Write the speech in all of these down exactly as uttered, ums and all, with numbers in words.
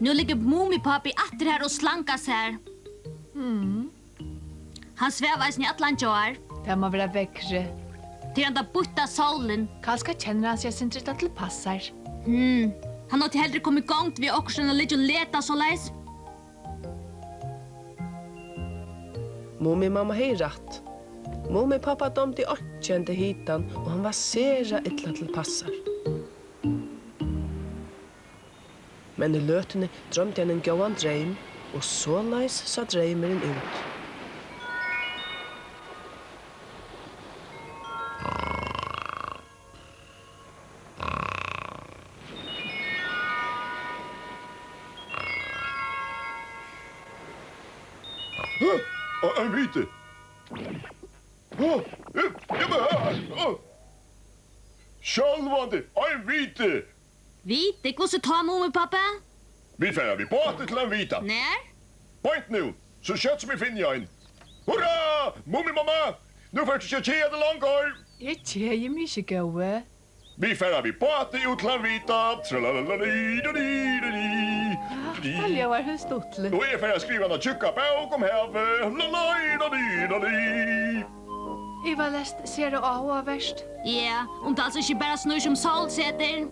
Nú liggur Mumipápi aftur har og slangar sær. Hmm. Hann svav eisini allan gjár. Tað má vera veðrið. Tað er handa býtta sólin. Kanska kennir hann seg eitt sindur illa til passar. Hmm. Hann átti heldur koma í gongd við okkurt enn at liggja og leta soleiðis. Mumimamma hevði rætt. Mumipápa dámdi einki henda hitan, og hann var sera illa til passar. Men í løtuni droymdi hann ein góðan dreym, og soleiðis sá dreymurin út. Ein viti! Sjálvandi, ein viti! Viti, hvussu tá, Mumipápi? Vit fara við báti til ein vita. Nær? Beint nú, so skjótt sum eg finni ein. Hurra! Mumimamma, nú fert tú ikki at keða teg longur. Eg keði meg ikki, góði. Vit fara við báti út til ein vita. Tralalalalalí. Ja, tað ljóðar stuttligt. Og eg fari at skriva eina tjúkka bók um havið. Lalalalalí. Ivaleyst sera áhugavert. Ja, um tað altso ikki bara snýr seg um sólsetur.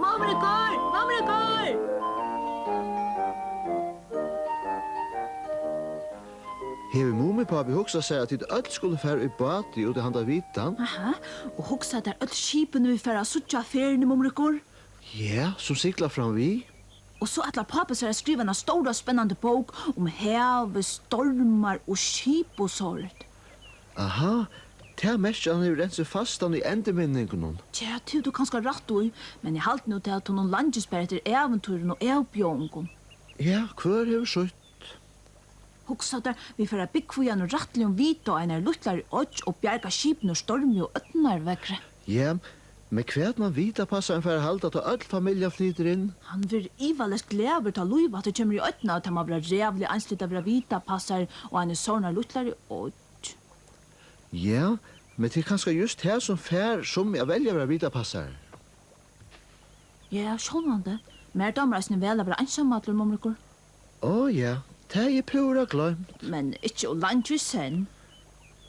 Mumrikur, Mumrikur! Hevur Mumipápi hugsað sær, at tit øll skulu fara í báti út í handa vitan? Aha, og hugsað tær øll skipini, vit fara at síggja á ferðini, Mumrikur? Ja, sum sigla fram við. Og so ætlar pápi sær at skriva eina stóra, spennandi bók um havið, stormar og skip og sovorðið. Aha, tað merkir, at hann hevur rent seg fastan í endurminningunum. Tja, tað hevur tú kanska rætt í, men eg haldi nú, tað at honum langist bara eftir ævintýrum og avbjóðingum. Ja, hvør hevur sítt. Hugsa tær, vit fara at búgva í einum rættiligum vita á einari lítlari oyggj og bjarga skipini úr stormi og ódnarveðri. Ja, men hvat man vitapassarin fara at halda, tá øll familjan flytur inn? Hann verður ivaleyst glaður, tá lív aftur kemur í oynna, og tað má vera ræðuliga einsligt at vera vitapassari á eini sovorðnari lítlari oyggj. Ja, men tað er kanska júst tað, sum fær summi at velja at vera vitapassarar. Ja, sjálvandi. Mær dámar eisini væl at vera einsamallur, Mumrikur. Ó ja, tað er púra gloymt. Men ikki ov leingi í senn.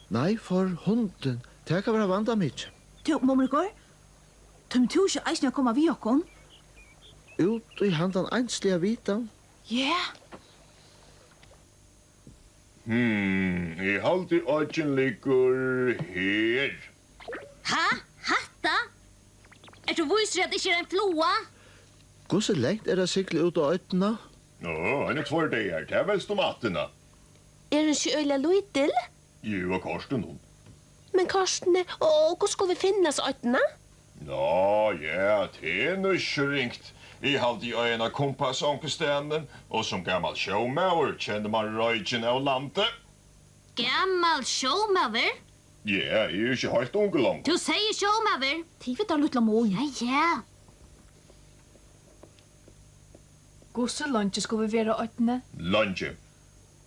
Nei, for hundin. Tað kann vera vandamikið. Tú, Mumrikur, tímir tú ikki eisini at koma við okkum? Út í handan einsliga vitan? Ja. Hmm, eg haldi, oyggin liggur her. Ha? Hatta? Ert tú vísur í, at tað ikki er ein fluga? Hvussu langt er at sigla út á oynna? Ó, eini tveir dagar, tað veldst um ættina. Er hon ikki øgiliga lítil? Jú, á kortinum. Men kortini, og, og hvussu skulu vit finna hasa oynna? Ná, ja, tað er nú ikki so ringt. Eg haldi, eg eigi eina kumpass onkustaðni, og sum gamal sjómaður kennir man roykin av landi. Gamal sjómaður? Ja, eg eri ikki heilt ungur longur. Tú segði sjómaður. Tit vita lítla mun. Ja, ja. Hvussu leingi skulu vit vera á oynni? Leingi.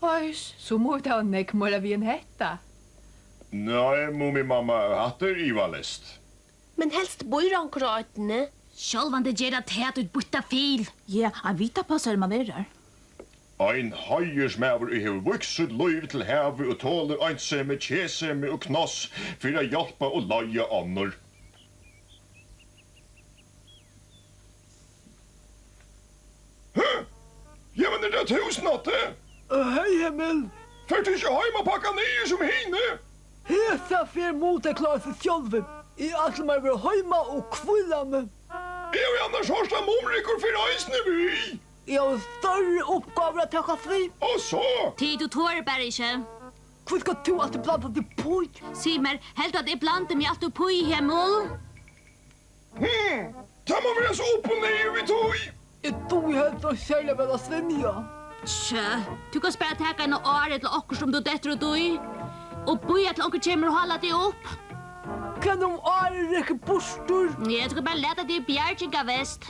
Oys, so mugu vit hava nógv meira við enn hetta. Nei, Mumimamma, hatta er ivaleyst. Men helst býr onkur á oynni. Sjálvandi ger tað tað, títt býtta fil. Ja, ein vitapassari man vera har. Ein heiðursmaður, ið hevur vígt sítt lív til havið og tolir einsemi, keðsemi og knoss fyri at hjálpa og leiða onnur. Hæ? Jamen, er tað tú, Snotti? Hey, Emil. Fert tú ikki heim at pakka niður sum hini? Hesa ferð mugu tey klára seg sjálvi. Eg ætli mær at vera heima og hvíla meg. Eg havi annars hoyrt, at Mumrikur fer eisini við. Eg havi størri uppgávur at takast við. Og so? Tí tú torir bara ikki. Hví skalt tú altíð blanda teg uppí? Sig mær, heldur tú, at eg blandi meg altíð uppí, Emil? Hm, tað má vera so upp og niður við tí. Eg dugi heldur ikki serliga væl at svimja. Tjá, tú kanst bara taka eina ári ella okkurt, um tú dettur út í. Og bíða til onkur kemur og hálar teg upp. Hvat um árið rýkur burtur? Ja, tú kanst bara lata teg í bjargingarvest.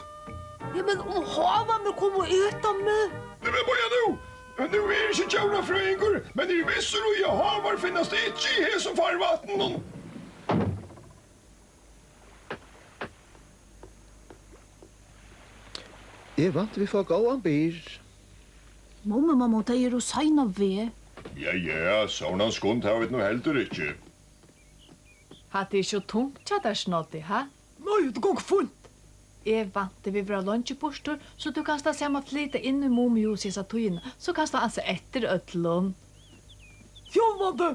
Ja, men um hávarnir koma og eta meg? Nei, men bíða nú. Nú eri eg ikki djórafrøðingur, men eg eri vissur í, at hávar finnast ikki í hesum farvatninum. Eg vænti, vit fáa góðan byr. Mummimamma, tey eru sein á veg. Ja, ja, sovorðnan skund hava vit nú heldur ikki. Hatta er ikki ov tungt hjá tær, Snoddi, ha? Nei, hetta gongur fínt. Eg vænti, vit verða leingi burtur, so tú kanst tað sama flyta inn í Mumihúsið hesa tíðina, so kanst tú ansa eftir øllum. Sjálvandi.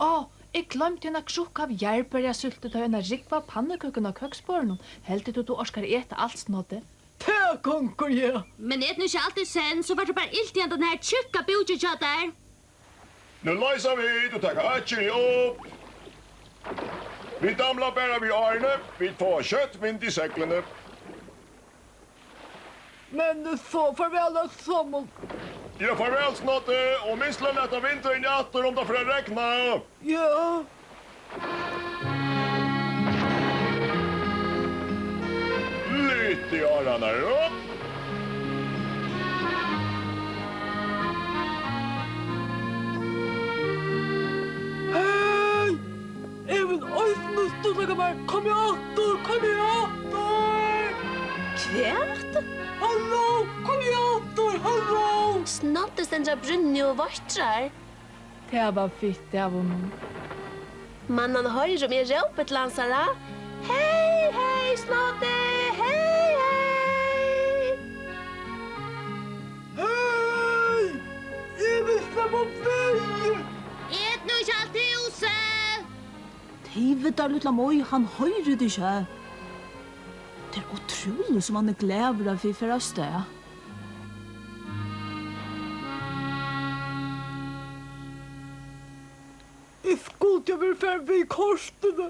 Á, eg gloymdi eina krukku av jarðberjasúltutoy og eina rúgvu av pannukøkum á køksborðinum. Heldur tú, tú orkar at eta alt, Snoddi? Tað gongur, ja. Men et nú ikki alt í senn, so fært tú bara ilt í handan har tjúkka búkin hjá tær. Nú loysa vit og taka atkyrið upp. Vit damla bara við árini, vit fáa skjótt vind í seglini. Men so farvæl at somum. Ja, farvæl, Snoddi, og minst til at lata vindeygun aftur, um tað fer at regna. Ja. Lyfti áirnar upp. Hey! Eg vil eisini stuttleika mær. Kom aftur, kom aftur! Hvat? Halló, kom aftur, halló! Snoddi stendur á brúnni og veitrar. Tað var fitt av honum. Man hann hoyra, um eg rópi til hansara: Hey, hey, Snoddi, hey, hey! Hey! Eg vil sleppa við! Et nú ikki alt húsið! Tey vita, lítla Mý, hann hoyrir teg ikki. Tað er ótrúligt, sum hann er glaður at vit fara avstað. Eg skuldi havt verið farin við kortini.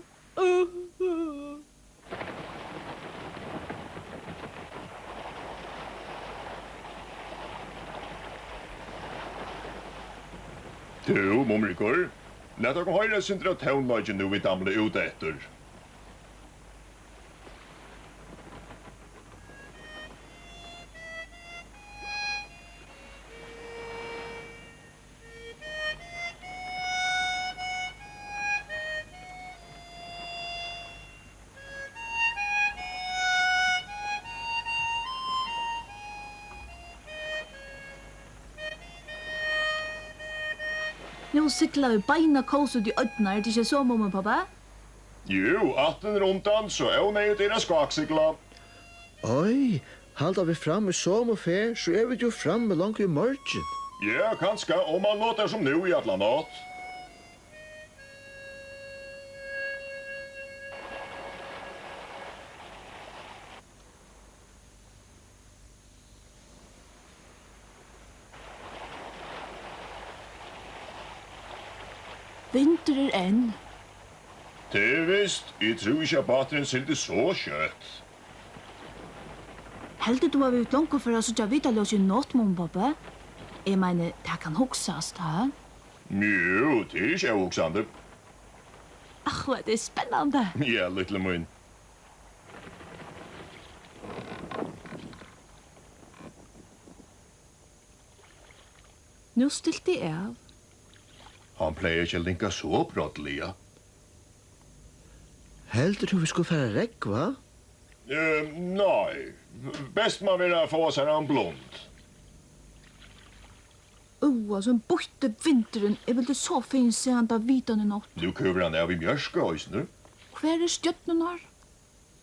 Tú, Mumrikur, lat okkum hoyra eitt sindur av tónleiki, nú vit damla út eftir. Nú sigla vit beina kós út í oynna, er tað ikki so, Mumipápi? Jú, ættin er undan, so óneyðugt er at skáksigla. Oj, halda vit fram í somu ferð, so eru vit jú frammi longu í morgin. Ja, kanska, um mann notar sum nú í alla nátt. Vindur er enn. Tað er vist. Eg trúði ikki, at báturin sigldi so skjótt. Heldur tú, at vit longu fara at síggja vitaljósið í nátt, Mumipápi? Eg meini, tað kann hugsast, ha? Jú, tað er ikki óhugsandi. Ach, hvat er spennandi. Ja, lítli mín. Nú stilti eg av. Hann plagar ikki at linka so brádliga. Heldur tú, vit skulu fara at rógva? Eh, nei. Best man vera at fáa sær ein blund. Áh, so ein býtti vindurin. Eg vildi so fegin sæð handa vitan í nátt. Nú kóvir hann av í mjørka eisini. Hvar eru stjørnurnar?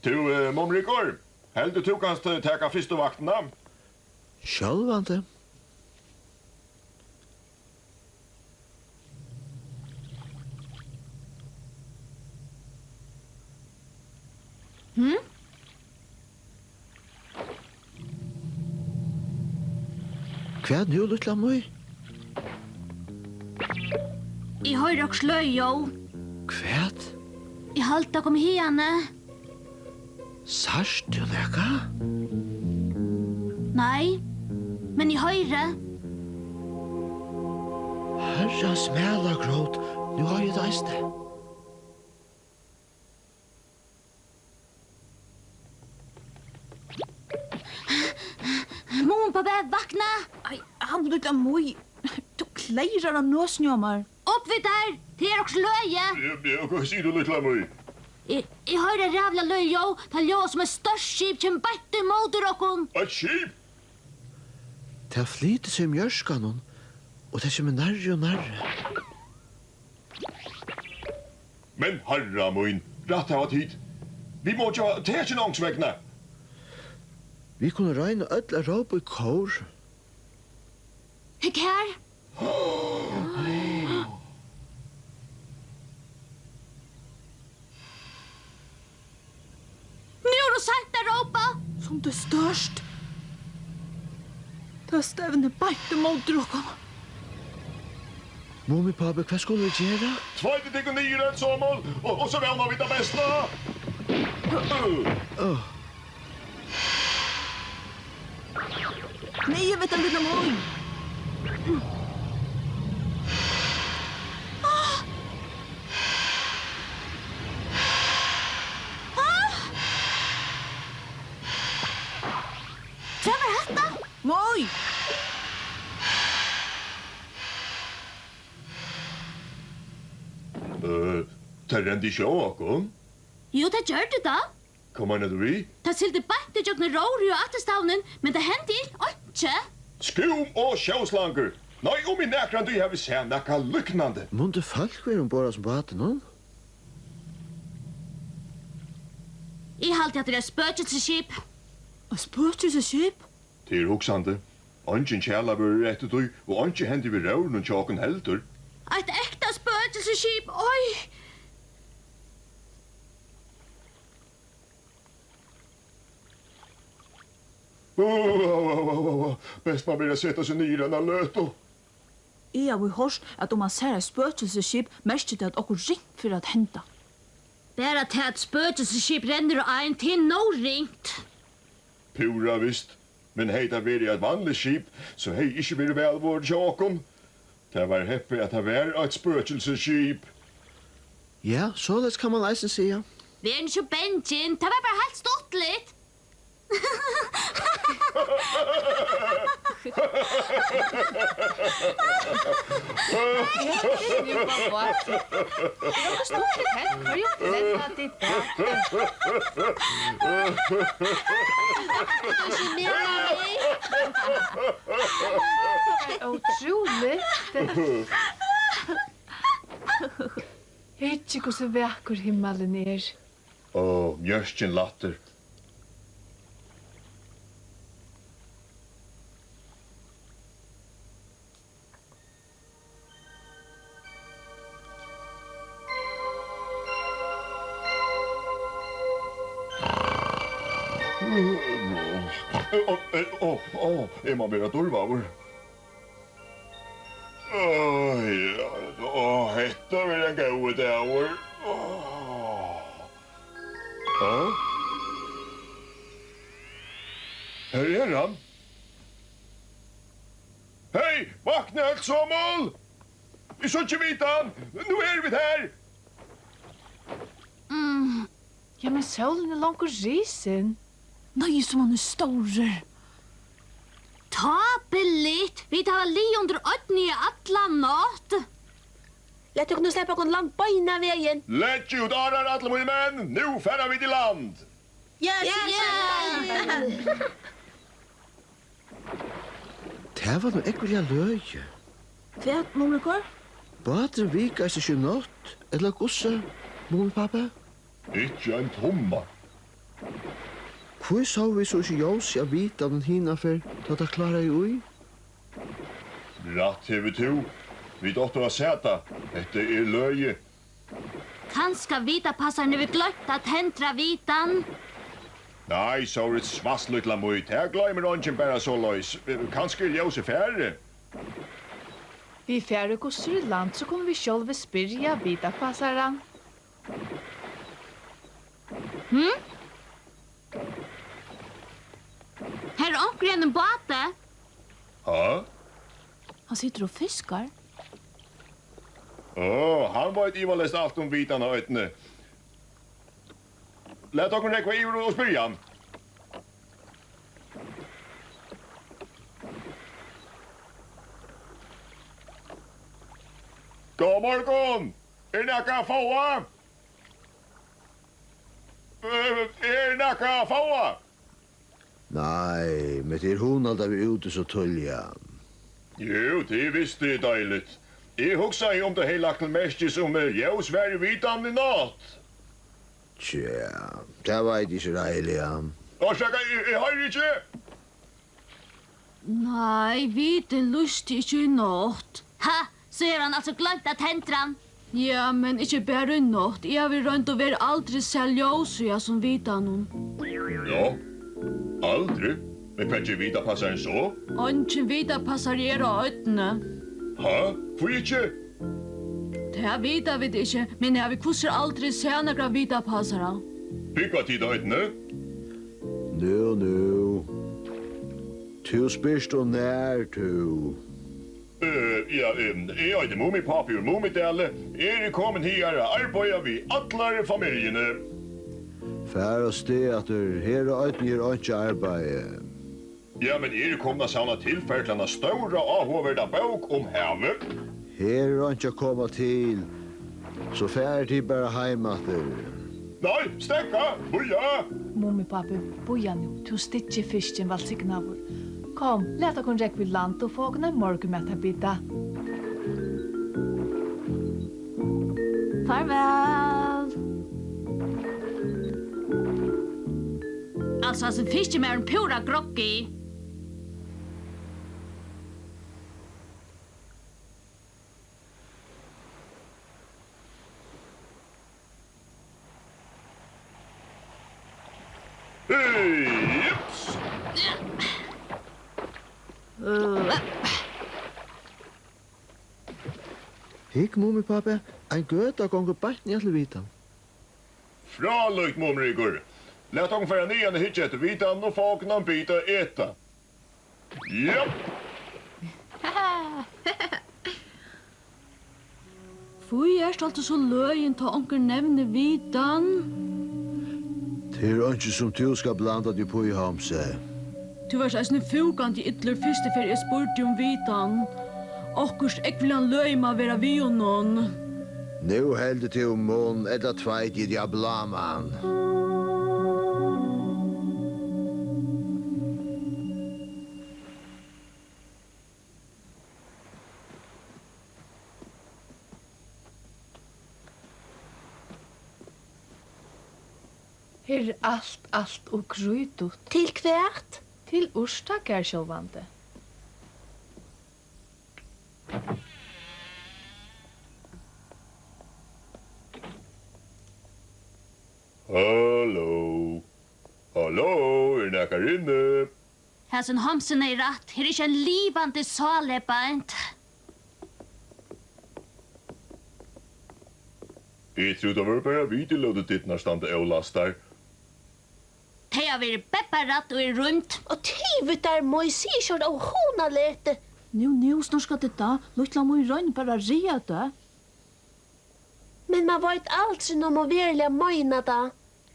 Tú, eh, Mumrikur, heldur tú kanst, eh, taka fyrstu vaktina? Sjálvandi. Hm? Hvat nú, lítla Mý? Eg hoyri okkurt løgið ljóð. Hvat? Eg haldi, tað kom hiðani. Sært tú nakað? Nei, men eg hoyri. Harrans mælargrót, nú hoyri eg tað eisini. Mumipápi, vakna! Ai, Hann lítla Mý, tú kleyrar á nøsini á mær. Upp við tær! Tað er okkurt løgið! Ja, ja, hvat sigur tú, lítla Mý? Eg, eg hoyri eitt ræðuliga løgið ljóð. Tað ljóðar sum eitt stórt skip kemur beint ímóti okkum. Eitt skip? Tað flytur seg í mjørkanum, og tað kemur nærri og nærri. Men harra mín, rætt hava tit. Vit mugu geva tekin ongs vegna. Vit kunnu royna øll at rópa í kór. Hygg her. Nú er ov seint at rópa. Sum tað er stórt. Tað stevnir beint ímóti okkum. Mumipápi, hvat skulu vit gera? Tveitið tykkum niður, øll somul, og, og so vóna vit tað besta. Niður við tað, lítla Mý. Ah! Ah! Hvat var hatta? Mý! Øh, tað rendi ikki á okkum. Jú, tað gjørdi tað. Hvat meinar tú við? Tað sigldi beint ígjøgnum róðrið og afturstavnin, men tað hendi ilt einki. Skúm og sjóslangur! Nei, um eg nakrantíð havi sæð nakað líknandi. Mundu fólk vera umborð á hasum bátinum? Eg haldi, at tað er eitt spøkilsisskip. Eitt spøkilsisskip? Tað er hugsandi. Eingin kjalarvørður eftir tí, og einki hendi við róðrinum hjá okkum heldur. Eitt ekta spøkilsisskip, oj! Ó, ó, ó, ó, ó, ó. Best man vera at seta seg niður eina løtu. Eg havi hoyrt, at um man sær eitt spøkilsisskip, merkir tað, at okkurt ringt fer at henda. Bara tað, at spøkilsisskip rennur á ein, tað er nóg ringt. Púra vist. Men hevði tað verið eitt vanligt skip, so hevði ikki verið væl vorðið hjá okkum. Tað var heppið, at tað var eitt spøkilsisskip. Ja, soleiðis kann man eisini siga. Ver nú ikki so bangin, tað var bara heilt stuttligt. Nú, babba. Tað er stuttligt, hent. Hvørjum flennir tit? Ótrúligt. Hygg, hvussu vakur himmalin er. Ó, mjørkin lættir. Ó, ó, ó, eg má vera durvaður. Ó, ja, ó, hetta verður ein góður dagur. Ó. Ó. Her er hann. Hey, vakna øll somul! Eg síggi vitan! Nú eru vit her! Mm. Ja, men sólin er longu risin. Nei, sum hann er stórur. Tápuligt! Vit hava ligið undir oynni í alla nátt. Lat okkum nú sleppa okkum land beinan vegin. Leggið út árar, allir mínir menn. Nú fara vit í land. Yes, yes. Tað var nú ógvuliga løgið. Hvat, Mumrikur? Báturin vikaðist ikki í nátt, ella hvussu, Mumipápi? Ikki ein tumma. Hví sóu vit so ikki ljósið á vitanum hinaferð, tá tað kláraði í? Rætt hevur tú. Vit áttu at sæð tað. Hetta er løgið. Kanska vitapassarin hevur gloymt at tendra vitan? Nei, Sórits, svasst, lítla Mý, tað gloymir eingin bara soleiðis. Kanska er ljósið farið? Vit fara í Gussur í land, so kunnu vit sjálvi spyrja vitapassaran. Hm? Her er onkur í einum báti. Ha? Hann situr og fiskar. Ó, hann veit ivaleyst alt um vitan á oynni. Lat okkum rógva yvir og spyrja hann. Góðan morgun! Er nakað at fáa? Eh, er nakað at fáa? Nei, men tað er hugnaligt, at vit eru úti so tíðliga. Jú, tað er vist, tað er deiligt. Eg hugsaði, um tú hevði lagt til merkis, um, eh, ljós var í vitanum í nátt. Tja, tað veit eg ikki reiðiliga. Orsaka, eg, eg hoyri ikki. Nei, vitin lýsti ikki í nátt. Ha, so hevur hann altso gloymt at tendra hann. Ja, men ikki bara í nátt. Eg havi roynt og verið aldri sæð ljós í hasum vitanum. Ja, aldri? Men hvat ger vitapassarin so? Eingin vitapassari er á oynni. Ha? Hví ikki? Tað vita vit ikki, men eg havi hvussu er aldri sæð nakran vitapassara. Búgva tit á oynni? Nú, nú. Tú spyrst, og nær tú? Eh, ja, eh, eg eiti Mumipápi úr Mumidali. Eg eri komin higar at arbeiða við allari familjuni. Far av stað aftur. Her á oynni er einki arbeiði. Ja, men eg eri komin at savna tilfar til eina stóra, áhugaverda bók um havið. Her er einki at koma til, so farið tit bara heim aftur. Nei, steðga, bíða! Mumipápi, bíða nú, tú styggir fiskin, vælsignaður. Kom, lat okkum rógva í land og fáa okkum ein morgunmat at bita. Farvæl. Altso, hasin fiskimaðurin púra groggy. Hey, jeps. Hygg, Mumipápi, ein gøta gongur beint niðan til vitan. Frálíkt, Mumrikur. Lat okkum fara niðan og hyggja eftir vitanum og fáa okkum ein bita at eta. Ja. Hví ert tú altíð so løgin, tá onkur nevnir vitan? Tað er einki, sum tú skalt blanda teg upp í, Hamse. Tú vart eisini fúkandi illur, fyrstu ferð eg spurdi um vitan. Okkurt ógvuliga løgið má vera við honum. Nú heldur tú munn, ella tveit eg teg á bláman. Her er alt, alt ov grýtugt. Til hvat? Til urtagarð sjálvandi. Halló? Halló, er nakar inni? Hasin Homsin hevði rætt, her er ikki ein livandi sál, eg beint. Eg trúði, tað vóru bara vit, ið lótu dyrnar standa ólæstar. Tey hava verið bebbarædd og er rýmd. Og tivið tær, Mý, sig ikki okkurt óhugnaligt. Nú, nú, Snorkadidda, lítla Mý, royn bara at ræða teg. Men man veit aldrin, um hon veruliga meinar tað.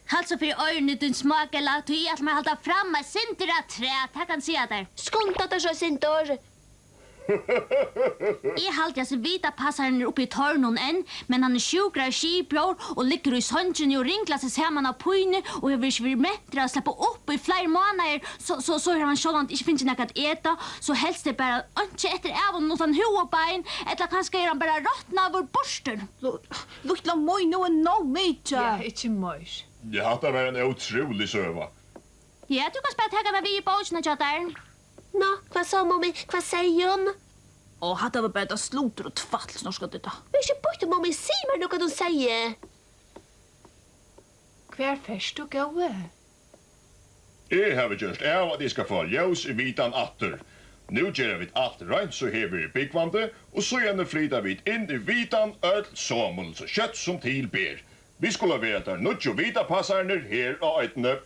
Halt so fyri oyruni, tín smágella, tí eg ætli mær at halda fram eitt sindur afturat, tað kann eg siga tær. Skunda tær so eitt sindur. Eg haldi, at vitapassarin er uppi í torninum enn, men hann er sjúkur av skipbrók og liggur í songini og ringlar seg saman av pínu og hevur ikki verið mentur at sleppa upp í fleiri mánaðir, so, so, so hevur hann sjálvandi ikki fingið nakað at eta, so helst er bara einki eftir av honum uttan húð og bein, ella kanska er hann bara rotnaður burtur. Lítla Mý, nú er nóg mikið. Ja, ikki meir. Ja, hatta var ein ótrúlig søga. Ja, tú kanst bara taka hana við í bókina hjá tær. Ná, hvat so, Mummi? Hvat segði hon? Ó, hatta var bara tað sluddur og tvætl, Snorkadidda. Men ikki býtt, Mummi, sig mær nú, hvat hon segði. Hvar fert tú, góði? Eg havi gjørt av, at eg skal fáa ljós í vitan aftur. Nú gera vit alt reint, so her verður búgvandi, og síðani flyta vit inn í vitan øll somul, so skjótt sum til ber. Vit skulu vera teir nýggju vitapassararnir her á oynni.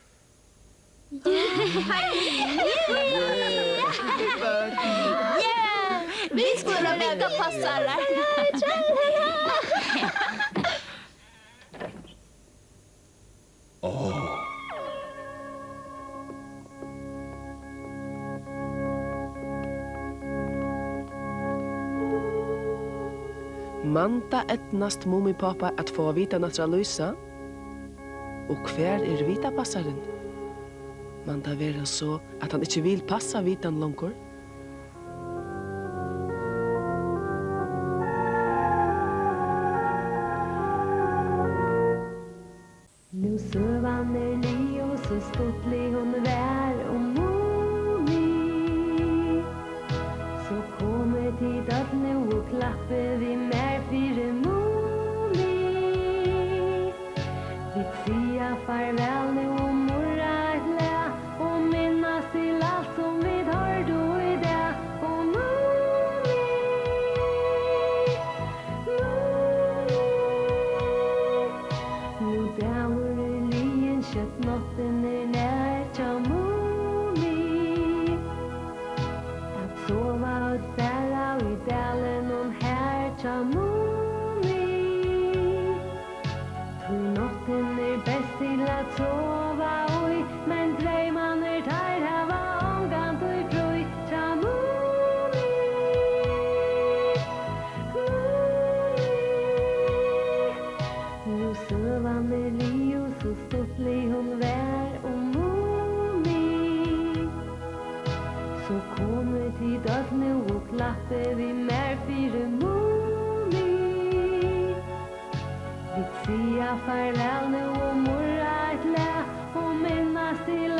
Ja, vit skulu vera vitapassararnir. Áh. Man tað eydnast Mumipápa at fáa vitan aftur at lýsa? Og hvar er vitapassarin? Man tað vera so, at hann ikki vil passa vitan longur? Nú søgan er liðug, so stuttlig hon var um Mumi. So komið tit øll nú og klappið við mær fyri Mumi. Vit siga farvæl nú og murra eitt lag og minnast til alt sum vit hoyrdu í dag. Og Mumi, Mumi, nú dagur er liðin, skjótt náttin er nær hjá Mumi. At sova øll bara í dalinum har hjá Mumi. Tí náttin er best til at sova í, men dreymarnir, teir hava ongantíð frí hjá Mumi. Mumi. Nú søgan er liðug, so stuttlig hon var um Mumi. So komið tit øll nú og klappið við mær fyri Mumi. Vit siga farvæl nú og murra eitt lag og minnast til